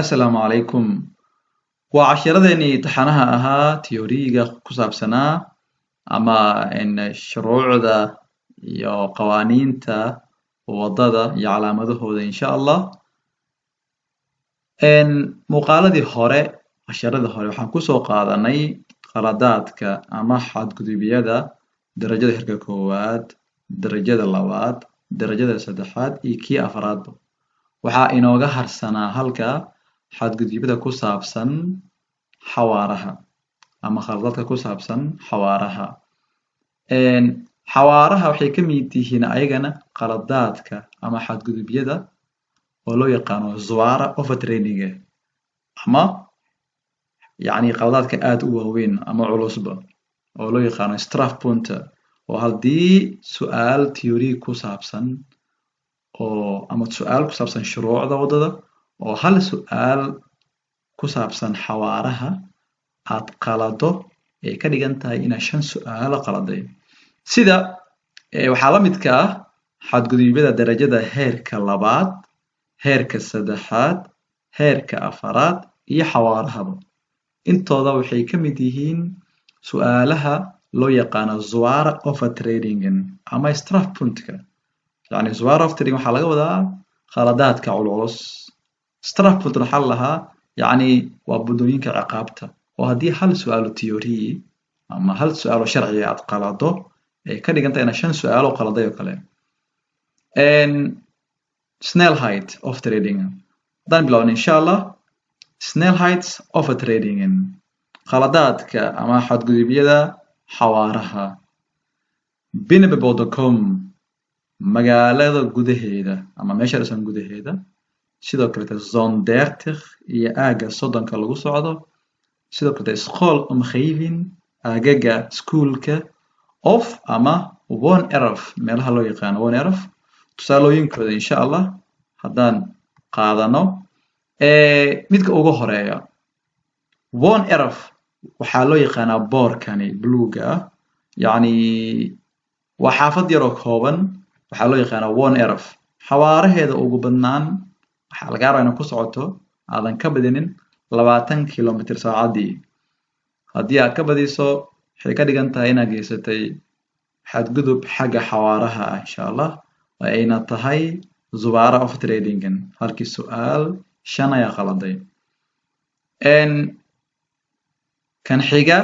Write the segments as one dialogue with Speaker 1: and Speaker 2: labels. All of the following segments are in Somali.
Speaker 1: Asalaamu calaykum. Waa cashiradeenii taxanaha ahaa theory-ga ku saabsanaa ama shuruucda iyo qawaaniinta wadada iyo calaamadahooda, insha Allah. Muuqaaladii hore, casharadii hore, waxaan kusoo qaadanay qaladaadka ama xadgudubyada darajada heerka koowaad, darajada labaad, darajada saddexaad iyo kii afraadba. Waxaa inooga harsanaa halka xadgudubyada ku saabsan xawaaraha ama khaladaadka ku saabsan xawaaraha. Xawaaraha waxay ka mid yihiin ayagana qaladaadka ama xadgudubyada oo loo yaqaano zware overtredingen, ama yacni qaladaadka aad u waaweyn ama culusba oo loo yaqaano strafpunten, oo haddii su-aal theory ku saabsan oo ama su-aal ku saabsan shuruucda waddada oo hal su-aal ku saabsan xawaaraha aad qalado, ay ka dhigan tahay inaad shan su-aalo qaladay. Sida waxaa la midka ah xadgudubyada darajada heerka labaad, heerka saddexaad, heerka afaraad iyo xawaarahaba, intooda waxay ka mid yihiin su-aalaha loo yaqaano zware overtredingen ama strafpuntka. Yani zware overtreding waxaa laga wadaa khaladaadka culculus, strafpunt waxaa la lahaa yacni waa buddooyinka ciqaabta, oo haddii hal su-aalo theory ama hal su-aalo sharciga aad qalado, ay ka dhigan tahay inaad shan su-aalo qaladay oo kale. Snelheidsovertredingen haddaan bilowno, insha Allah. Snelheidsovertredingen, khaladaadka ama xadgudubyada xawaaraha. Binnen bebouwde kom, magaalada gudaheeda ama meesha dhisan gudaheeda, sidoo kalete zone 30 iyo aagga 30-ka lagu socdo, sidoo kalete schoolomgeving, aagaga schoolka, of ama woonerf, meelaha loo yaqaano woonerf. Tusaalooyinkooda, insha Allah, haddaan qaadano, midka ugu horeeya, woonerf, waxaa loo yaqaanaa boorkani bluega ah, yacni waa xaafad yaroo kooban, waxaa loo yaqaanaa woonerf. Xawaaraheeda ugu badnaan waxaa lagaa rabaa inaad ku socoto aadan ka badinin 20 kilomitr saacaddii. Haddii aad ka badiso, waxay ka dhigan tahay inaad geysatay xadgudub xagga xawaaraha ah, insha Allah, oo ayna tahay zware overtredingen. Halkii su-aal shan ayaa qaladay. Kan xiga,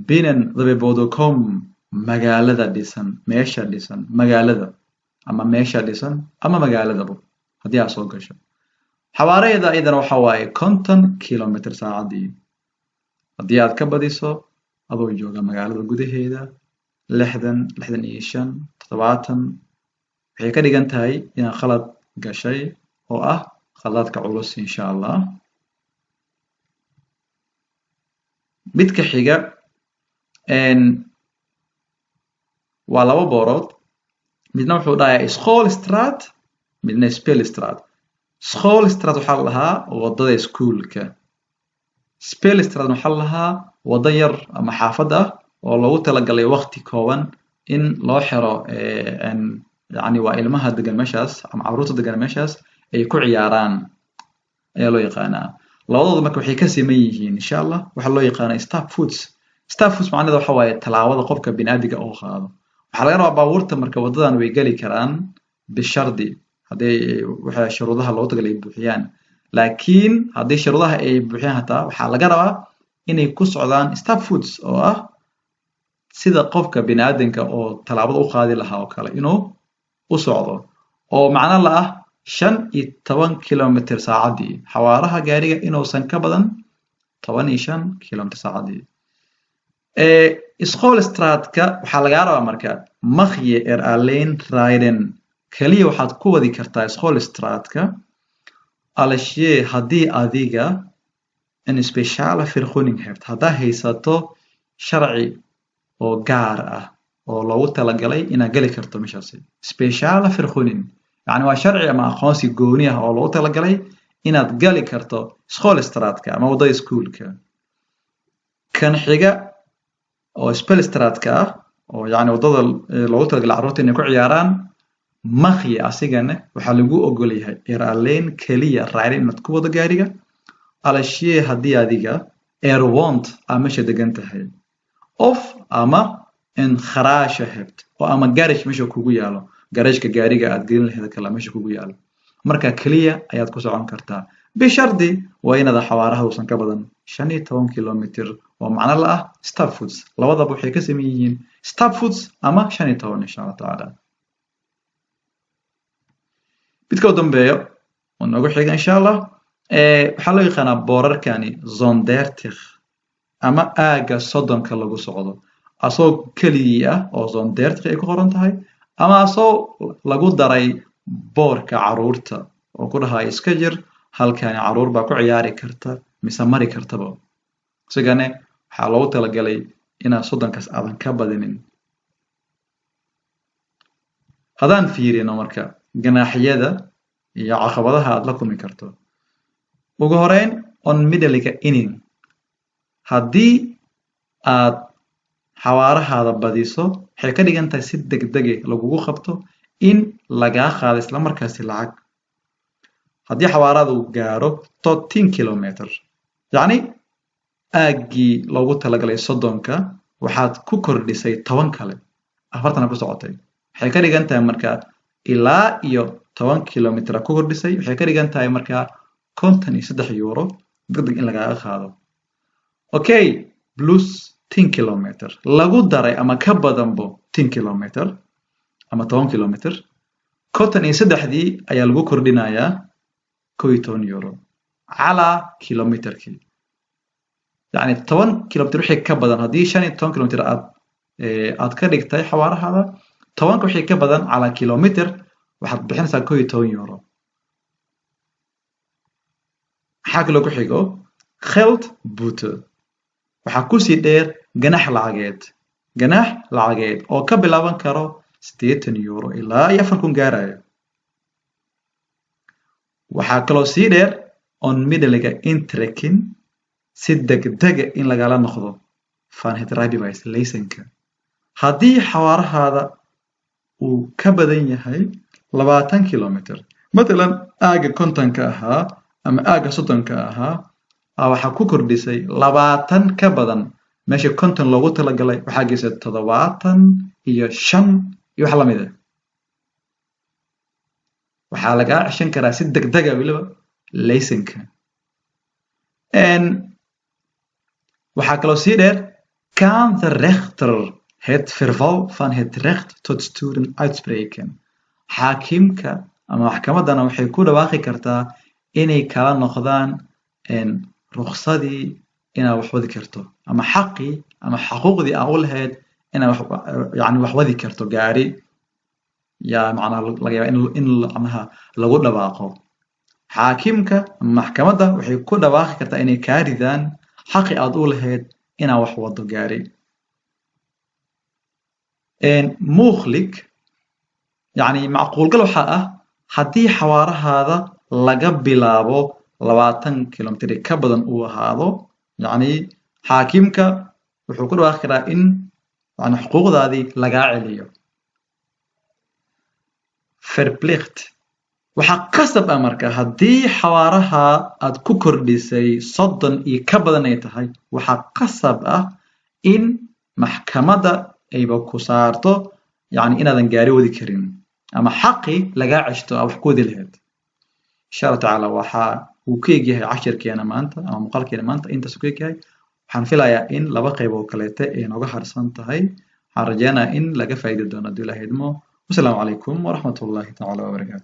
Speaker 1: binnen de bebouwde kom, magaalada dhisan, meesha dhisan, magaalada ama meesha dhisan ama magaaladaba haddii aad soo gasho, xawaaraheeda iyadana waxa waaye 50 kilomitr saacaddii. Haddii aad ka badiso adoo jooga magaalada gudaheeda 60, 65, 70, waxay ka dhigan tahay inaad khalad gashay oo ah khaladaadka culus, insha Allah. Midka xiga waa laba boorood. Midna wuxuu dhahayaa Schoolstraat, midna Speelstraat. Schoolstraat waxaa la dhahaa wadada iskuulka, Speelstraat waxaa la dhahaa waddo yar ama xaafad ah oo loogu talagalay waqti kooban in loo xiro, yacni waa ilmaha degan meeshaas ama carruurta degan meeshaas ay ku ciyaaraan ayaa loo yaqaanaa. Labadooda marka waxay ka siman yihiin, insha Allah, waxaa loo yaqaanaa stapvoets. Stapvoets macnaheeda waxa waaye tallaabada qofka bini'aadmiga uu qaado. Waxaa laga rabaa baabuurta marka waddadan way geli karaan bishardi hadday waxa shuruudaha loogu talagalay ay buuxiyaan, laakiin haddii shuruudaha ay buuxiyaan hataa, waxaa laga rabaa inay ku socdaan stapvoets, oo ah sida qofka bini'aadamka oo tallaabada u qaadi lahaa oo kale inuu u socdo, oo macno la ah 15 kilomitr saacaddii, xawaaraha gaariga inuusan ka badan 15 kilomitr saacaddii. Schoolstraatka waxaa lagaa rabaa marka mag je er alleen rijden, keliya waxaad ku wadi kartaa Schoolstraatka, als je, haddii adiga, een speciale vergunning hebt, haddaa haysato sharci oo gaar ah oo loogu talagalay inaad geli karto meeshaasi. Speciale vergunning yacni waa sharci ama aqoonsi gooni ah oo loogu talagalay inaad gali karto Schoolstraatka ama waddada iskuulka. Kan xiga oo Speelstraatka ah, oo yacni waddada loogu talagalay carruurta inay ku ciyaaraan. Mag je asigana waxaa lagu ogol yahay er alleen keliya rijden inaad ku wado gaariga als je haddii adiga er woont aa meesha degan tahay, of ama een garage hebt oo ama garage meesha kugu yaalo, garashka gaariga aad gelin lahayd kale meesha kugu yaalo. Marka keliya ayaad ku socon kartaa, bishardi waa inaad xawaaraha uusan ka badan 15 kilomitr oo macno la ah stapvoets. Labadaba waxay ka sameyn yihiin stapvoets ama 15, insha Allah tacaala. Midka u dambeeyo oo noogu xiga, insha Allah, waxaa loo yaqaanaa boorarkani zone 30 ama aagga 30-ka lagu socdo, asoo keligii ah oo zone 30 ay ku qoran tahay ama asoo lagu daray boorka caruurta oo ku dhahaya iska jir, halkani caruur baa ku ciyaari karta mise mari kartaba. Isigane waxaa loogu talagalay inaad 30-kaas aadan ka badinin. Haddaan fiirino marka ganaaxyada iyo caqabadaha aad la kulmi karto, ugu horeyn onmiddellijke inning. Haddii aad xawaarahaada badiso, waxay ka dhigan tahay si degdege lagugu qabto in lagaa qaado isla markaasi lacag. Haddii xawaaradu gaaro tot 10 kilometer, yacni aaggii loogu talagalay 30-ka waxaad ku kordhisay 10 kale, 40 ku socotay, waxay ka dhigan tahay marka ilaa iyo 10 kilomitr ku kordhisay, waxay ka dhigan tahay markaa €53 degdeg in lagaaga qaado. Okay, plus 10 kilometer lagu daray ama ka badanbo 10 kilometer ama 10 kilometer, 53-dii ayaa lagu kordhinayaa €11 calaa kilometerkii. Yacni 10 kilometer wixii ka badan, haddii 15 kilometer aad ka dhigtay xawaarahaada, 10-ka wixii ka badan calaa kilometer waxaad bixinaysaa €11. Maxaa kaloo ku xigo? Geldboete. Waxaa kusii dheer ganax lacageed, ganax lacageed oo ka bilaaban karo €80 ilaa iyo 4000 gaarayo. Waxaa kaloo sii dheer onmiddellijke intrekking, si degdega in lagala noqdo van het rijbewijs, laysanka, haddii xawaarahaada uu ka badan yahay 20 kilometer. Matalan aagga 50-ka ahaa ama aagga 30-ka ahaa waxaa ku kordhisay 20 ka badan. Meesha 50 loogu talagalay waxaa geysay 75 iyo wax lamid ah, waxaa lagaa ceshan karaa si degdega weliba laysanka. Waxaa kaloo sii dheer kan de rechter het verval van het recht tot sturen uitspreken. Xaakimka ama maxkamaddana waxay ku dhawaaqi kartaa inay kala noqdaan rukhsadii inaad wax wadi karto ama xaqii ama xaquuqdii aa u lahayd inaad yani wax wadi karto gaari. Yaa macnaha laga yaaba in macnaha lagu dhawaaqo. Xaakimka ama maxkamadda waxay ku dhawaaqi kartaa inay kaa ridaan xaqi aad u lahayd inaad wax wado gaari. Mogelijk, yacni macquulgal waxaa ah haddii xawaarahaada laga bilaabo 20 kilomitr ka badan uu ahaado, yacni xaakimka wuxuu ku dhawaaqi karaa in yani xuquuqdaadii lagaa celiyo. Verplicht, waxaa qasab ah marka haddii xawaaraha aad ku kordhisay 30 iyo ka badan ay tahay, waxaa qasab ah in maxkamadda ayba ku saarto yani inaadan gaari wadi karin ama xaqii lagaa ceshto aa wax ku wadi lahayd. Insha Allah tacaala waxa uu ku egyahay cashirkeena maanta ama muuqaalkeena maanta intaas ku egyahay. Waxaan filayaa in laba qayb oo kaleete ay nooga harsan tahay. Waxaan rajeynayaa in laga faa'iidi doono haddii Ilaahay idmo. Wasalaamu calaykum waraxmatullaahi tacaala wabarakaatu.